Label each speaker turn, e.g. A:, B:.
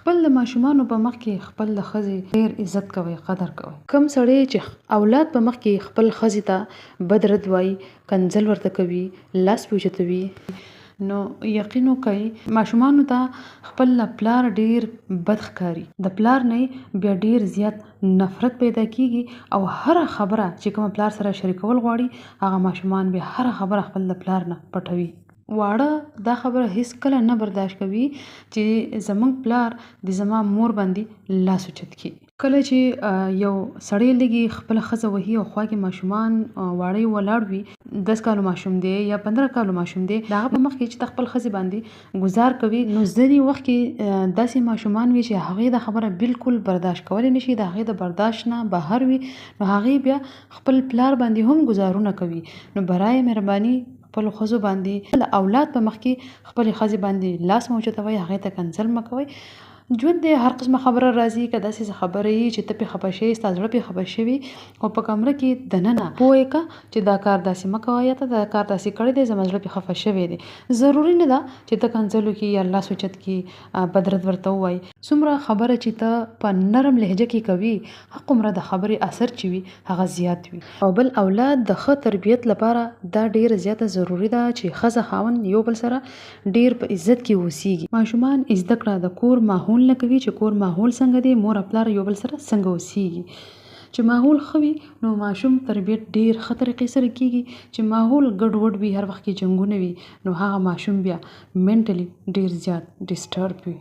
A: خپل د ماشومانو په مخ کې خپل د ښځې ډېر عزت کوئ، قدر کوئ. کوم سړی چې اولاد په مخ کې خپل ښځې ته بد رد وايي، کنځل ورته کوي، لاس پرې اوچتوي، نو یقین وکړئ ماشومانو ته خپل له پلار ډېر بد ښکاري، د پلار نه یې بیا ډېر زیات نفرت پیدا کیږي او هره خبره چې کومه پلار سره شریکول غواړي، هغه ماشومان بیا هره خبره خپل د پلار نه پټوي. واړه دا خبره هیڅکله نه برداشت کوي چې زمونږ پلار دې زما مور باندې لاس اوچت کړي. کله چې یو سړی لږي خپله ښځه وهي او خوا کې ماشومان واړه یې ولاړ وي، 10 کالو ماشوم دی یا 15 کالو ماشوم دی، د هغه په مخ کې چې ته خپل ښځې باندې ګوزار کوي، نو ځینې وخت کې داسې ماشومان وي چې هغوی دا خبره بالکل برداشت کولی نه شي، د هغې د برداشت نه بهر وي، نو هغوی بیا خپل پلار باندې هم ګوزارونه کوي. نو برای مهرباني خپلو ښځو باندې، د اولاد په مخ کې خپلې ښځې باندې لاس مه اوچتوئ، هغې ته کنځل مه کوئ. ژوند دی، هر قسمه خبره راځي، که داسې څه خبره یي چې ته پرې خفه شوې، ستا زړه پرې خفه شوي، خو په کمره کې دننه پوه یې که چې دا کار داسې مه کوه یا ته دا کار داسې کړی دی، زما زړه پرې خفه شوی دی. ضروري نه ده چې ته کنځل وکړي یا لاس اوچت کړي، بد رد ورته ووایي. څومره خبره چې ته په نرم لهجه کې کوي، هغومره د خبرې اثر چې وي هغه زیات وي. او بل اولاد د ښه تربیت لپاره دا ډیره زیاته ضروري ده چې ښځه خاوند یو بل سره ډیر په عزت کې اوسیږي. ماشومان زده کړه د کور ماحول نه کوي چې کور ماحول څنګه دی، مور او پلار یو بل سره څنګه اوسیږي. چې ماحول ښه وي نو ماشوم تربیت ډیر ښه طریقې سره کیږي، چې ماحول ګډوډ وي، هر وخت کې جنګونه وي، نو هغه ماشوم بیا منټلی ډیر زیات ډسټرب وي.